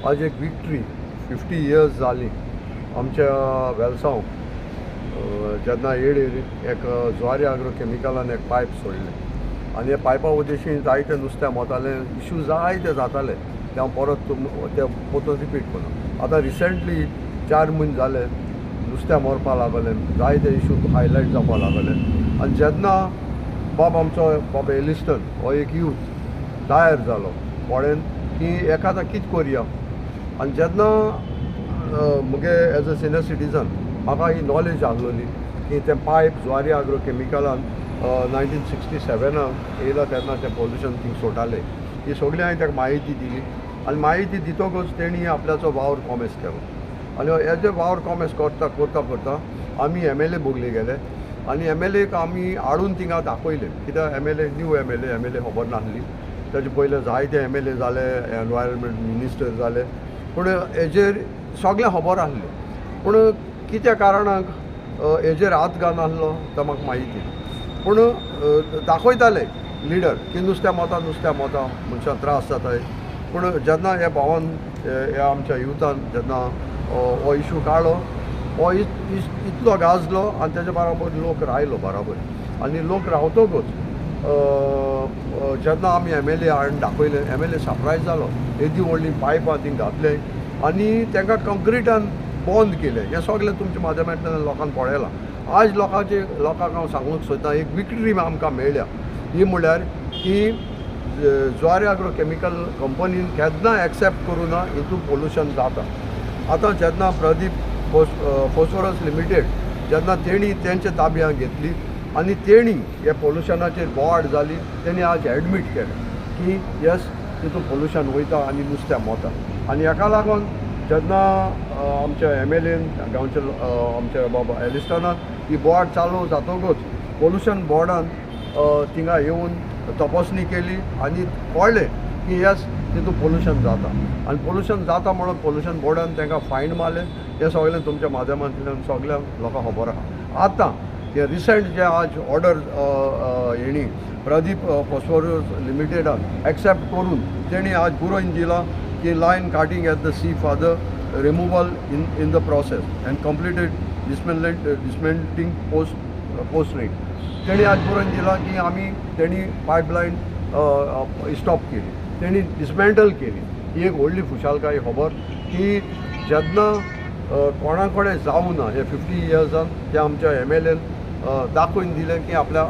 आज एक victory, 50 years जाली आमच्या वेलसांव जेन्ना येडेर एक जुवारी आग्रो केमिकलान एक पायप सोडलें आनी हे पायपा उद्देशीन जायते नुस्त्या मोताले, इशू जायते जाताले. ते हांव परत ते परतून रिपीट करना. आतां रिसेंटली 4 म्हयने जाले, नुस्त्या मरपा लागलें, जायते इशू हायलायट जावपा लागले. आनी जेन्ना बाब आमचो बाब एलिस्टन हो एक यूथ तयार जालो पळयन की एका आतां कितें करया. आनी जेन्ना मुगे एज अ सिनियर सिटीजन म्हाका ही नॉलेज आहलोली की तें पायप जुवारी आग्रो केमिकलान 1967नान येयला तेन्ना तें पोल्युशन थिंग सोडटाले. ही सगळी हांवें ताका म्हायती दिली आनी म्हायती दितकूच तेणी आपल्याचो वावर कॉमेस केलो. आनी एज ए वावर कॉमेस करता करता करता आमी एमएलए बगले गेले आनी एमएलएक आमी हाडून थिंगा दाखयलें. कित्याक एमएलए, न्यू एमएलए, एमएलए खबर नासली. ताजे पयले जायते एमएलए जाले, एनवायरमेंट मिनिस्टर जाले, पूण हेजेर सगळें खबर आसलें, पूण कित्या कारणाक हेजेर हात घालनासलो तो म्हाका म्हायती. पूण दाखयताले लिडर की नुस्त्या मोता, नुस्त्या मोता, मनशां त्रास जाताय. पूण जेन्ना ह्या भावान, ह्या आमच्या युथान जेन्ना हो इशू काडलो, हो इतलो गाजलो आनी तेजे बराबर लोक रायलो बराबर. आनी लोक रावतकूच जेन्ना आमी एमएलए हाडून दाखयलें, एमएलए सरप्रायज जालो. येदी व्हडलीं पायपां थिंग घातले आनी तांकां कंक्रिटान बंद केलें. हें सगळें तुमच्या माध्यमांतल्यान लोकांक पळयलां. आज लोकांचे लोकांक हांव सांगूंक सोदता, एक विक्ट्री आमकां मेळ्ळ्या. ही म्हणल्यार की जुवारी आग्रो केमिकल कंपनीन केन्ना एक्सेप्ट करूं ना हितून पोल्युशन जाता. आतां जेन्ना प्रदीप फोस्फोरस लिमिटेड जेन्ना तेणी तेंच्या ताब्यांत घेतली आनी तेणी हे पोल्युशनाचेर बोवाळ जाली, तेणी आज एडमीट केलें की येस, तितून पोल्युशन वयता आनी नुस्त्या मोता. आनी हेका लागून जेन्ना आमच्या एमएलएन, गांवच्या आमच्या बाबा एलिस्टनान ही बोवाळ चालू जातकूच पोल्युशन बोर्डान थिंगा येवन तपासणी केली आनी कळ्ळें की येस, तितून पोल्युशन जाता. आनी पोल्युशन जाता म्हणून पोल्युशन बोर्डान तांकां फायन मारलें. हें सगळें तुमच्या माध्यमांतल्यान सगळ्या लोकांक खबर आहा. आतां हे रिसंट जे आज ऑर्डर हेणी प्रदीप फॉस्फोरस लिमिटेडान एक्सेप्ट करून तेणी आज बरोवन दिलां की line cutting at the sea for the removal in the process and completed dismantling post rate. तेणी आज बरोवन दिलां की आमी तेणी पायपलायन स्टॉप केली, तेणी डिसमेंटल केली. ही एक व्हडली खुशालकाय खबर की जेन्ना कोणा कडेन जावं ना हे 50 इयर्सान ते आमच्या एमएलएन दाखोवन दिलें की आपल्या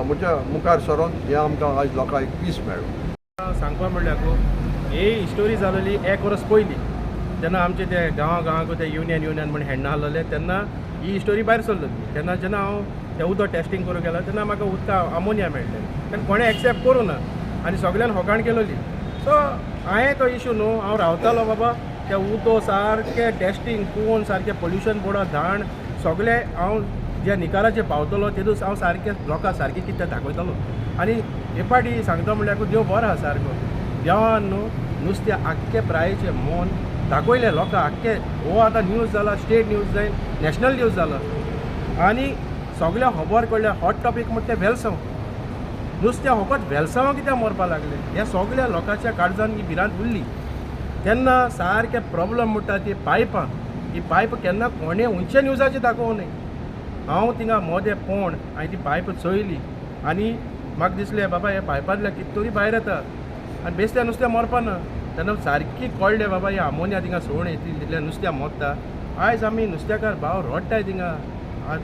म्हणजे मुखार सरोन हें आमकां आज लोकांक एक पीस मेळ्ळो. सांगपा म्हणल्यार ही स्टोरी जालेली एक वर्स पयलीं, जेन्ना आमचे ते गांवा गांवाक ते युनियन युनियन म्हण हेडना आहलोले तेन्ना ही स्टोरी भायर सरलेली. तेन्ना जेन्ना हांव तें उदक टेस्टींग करूंक गेलो तेन्ना म्हाका उदका अमोनिया मेळ्ळें. तेन्ना कोणें एक्सेप्ट करूं ना आनी सगळ्यान फकाण केलोली. सो हांवें तो इशू न्हू, हांव रावतालो बाबा तें उदक सारकें टेस्टींग करून सारकें पोल्युशन बोर्डा धाण सगळें हांव ज्या निकालाचेर पावतलो तेदूस हांव सारकें लोकांक सारकें कितें दाखयतलो. आनी हे पाटी सांगता म्हणल्यार देव बरो आसा, सारको देवान न्हू नुस्तें आख्खें प्रायेचें मन दाखयलें लोकांक आख्खें. हो आतां न्यूज जाला, स्टेट न्यूज जायन नॅशनल न्यूज जाला आनी सगळ्या खबर कळ्ळें. हॉट टॉपीक म्हणटा तें वेलसांव नुस्त्या फकत वेलसांवां कित्याक मरपा लागलें हें सगळ्या लोकांच्या काळजान ही भिरांत उरली. तेन्ना सारकें प्रॉब्लम म्हणटा ती पायपां, ही पायप केन्ना कोणें खंयच्या न्यूजाचेर दाखोवं न्हय. हांव थिंगा मोदें पोण हांवें ती पायप चोयली आनी म्हाका दिसलें बाबा हे पायपांतल्यान कितें तरी भायर येता आनी बेसल्या नुस्त्या मरपा ना. तेन्ना सारकी कळ्ळें बाबा ही आमोनिया थिंगा सोड येतली, नुस्त्या मोत्ता. आयज आमी नुस्त्याकार भाव रडटाय थिंगा,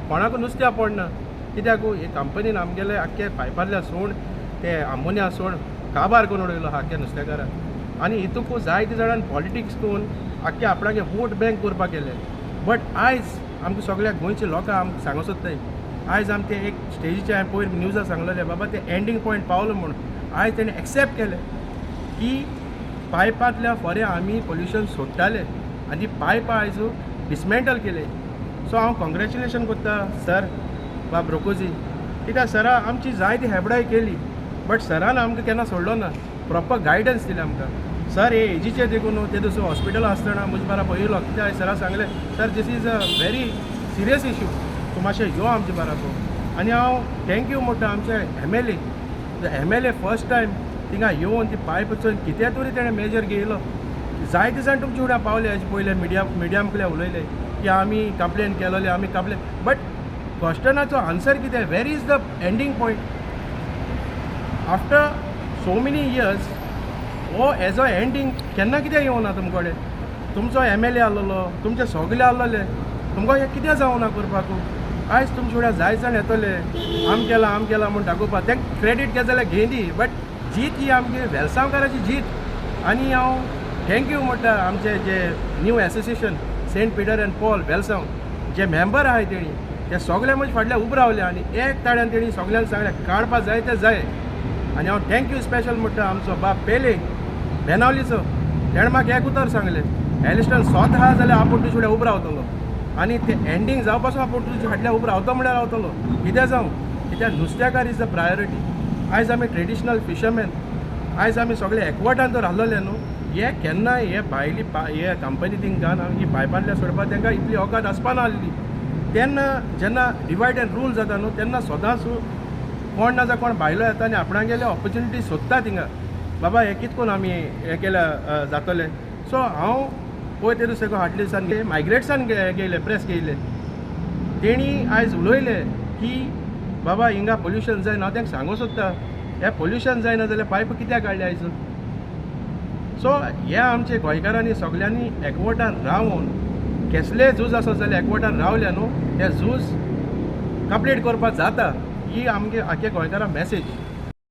कोणाकूय नुस्त्या पडना. कित्याक हे कंपनीन आमगेले आख्खे पायपांतल्या सोड ते आमोनिया सोड काबार करून उडयलो आख्ख्या नुस्तेकाराक. आनी हितूंक जायते जाणान पॉलिटिक्स करून आख्खे आपणागे वोट बँक करपाक गेले. बट आयज आमकां सगळ्या गोंयच्या लोकांक आमकां सांगूंक सोदताय, आयज आमी ते एक स्टेजीचे हांवें पयर न्यूजार सांगलेलें बाबा ते एंडींग पॉयंट पावलो म्हूण. आयज तेणें एक्सेप्ट केलें की पायपांतल्या फोऱ्या आमी पोल्युशन सोडटाले आनी ती पायपां आयज डिसमेंटल केले. सो हांव कॉंग्रेच्युलेशन करता सर बाब रोकोजी, कित्याक सरा आमची जायती हेबडाय केली बट सरान आमकां केन्ना सोडलो ना, प्रॉपर गायडन्स दिलें आमकां. सर हे एजीचे देखून न्हू ते दुसरो हॉस्पिटल आसतना म्हजे बारा येयलो, कित्याक सरा सांगलें, "Sir, this is a very serious issue, तूं मातशें यो आमचे बाराबर." आनी हांव thank you म्हणटा आमचे एमएलए. एमएलए फर्स्ट टायम थिंगा येवन ती पायप चोवन कितें तरी तेणें मेजर घेयलो. जायते जाण तुमचे फुडें पावले अशें पयले मिडिया मुखार उलयले की आमी कंप्लेन केलोले, आमी कंप्लेन, बट क्वेश्चनाचो आन्सर कितें, where is the ending point? After so many years हो एज अ एंडींग केन्ना कित्याक येवना तुमचे कडेन? तुमचो एम एल ए आहलोलो, तुमचे सगळे आहलोले, तुमकां हें कित्याक जावना करपाक? आयज तुमचे फुडें जाय जाण येतले, आम केलां आम केलां म्हूण दाखोवपाक, तेंक क्रेडीट घेत जाल्यार घेय दी, बट जीत ही आमगे वेलसांवकाराची जीत. आनी हांव thank you म्हणटा आमचे जे new association Saint Peter and Paul Velsao J member आहाय तेणी ते सगळे म्हजे फाटल्यान उबे रावले आनी एक ताळ्यान तेणी सगळ्यांक सांगलें काडपा जाय ते जाय. आनी हांव thank you special म्हणटा आमचो बाब पेले बेनावलीचो, तेणें म्हाका एक उतर सांगलें, एलिस्टन स्वता आहा जाल्यार आपूण तुजे फुडें उबो रावतलो आनी ते एंडींग जावपाचो आपूण तुजे फाटल्यान उबो रावतो म्हळ्यार रावतलो, कितें जावं, कित्याक नुस्तेकार is the priority. आयज आमी ट्रेडिशनल फिशरमॅन, आयज आमी सगळे एकवटान तर आहलोले न्हू, हे केन्नाय हे भायली हे कंपनी थिंगान ही पायपांतल्यान सोडपाक तांकां इतली औकात आसपा ना आहली. तेन्ना जेन्ना डिवायड एंड रूल जाता न्हू तेन्ना सदांच कोण ना जाल्यार कोण भायलो येता आनी आपणागेले ऑपॉर्चुनिटी सोदता थिंगा, बाबा हें कितें करून आमी हें केल्या जातलें. सो हांव पळय ते दुसरे हाडले दिसान मायग्रेट्सान गेले, प्रेस गेले, तेणी आयज उलयले की बाबा हिंगा पोल्युशन जायना. हांव तांकां सांगूंक सोदता हें पोल्युशन जायना जाल्यार पायप कित्याक काडले आयज? सो हे आमचे गोंयकारांनी सगल्यांनी एकवटान रावून केसलेय झूज आसत जाल्यार एकवटान रावले न्हू, ते झूज कंप्लीट करपाक जाता, ही आमगे आख्या गोंयकारां मॅसेज.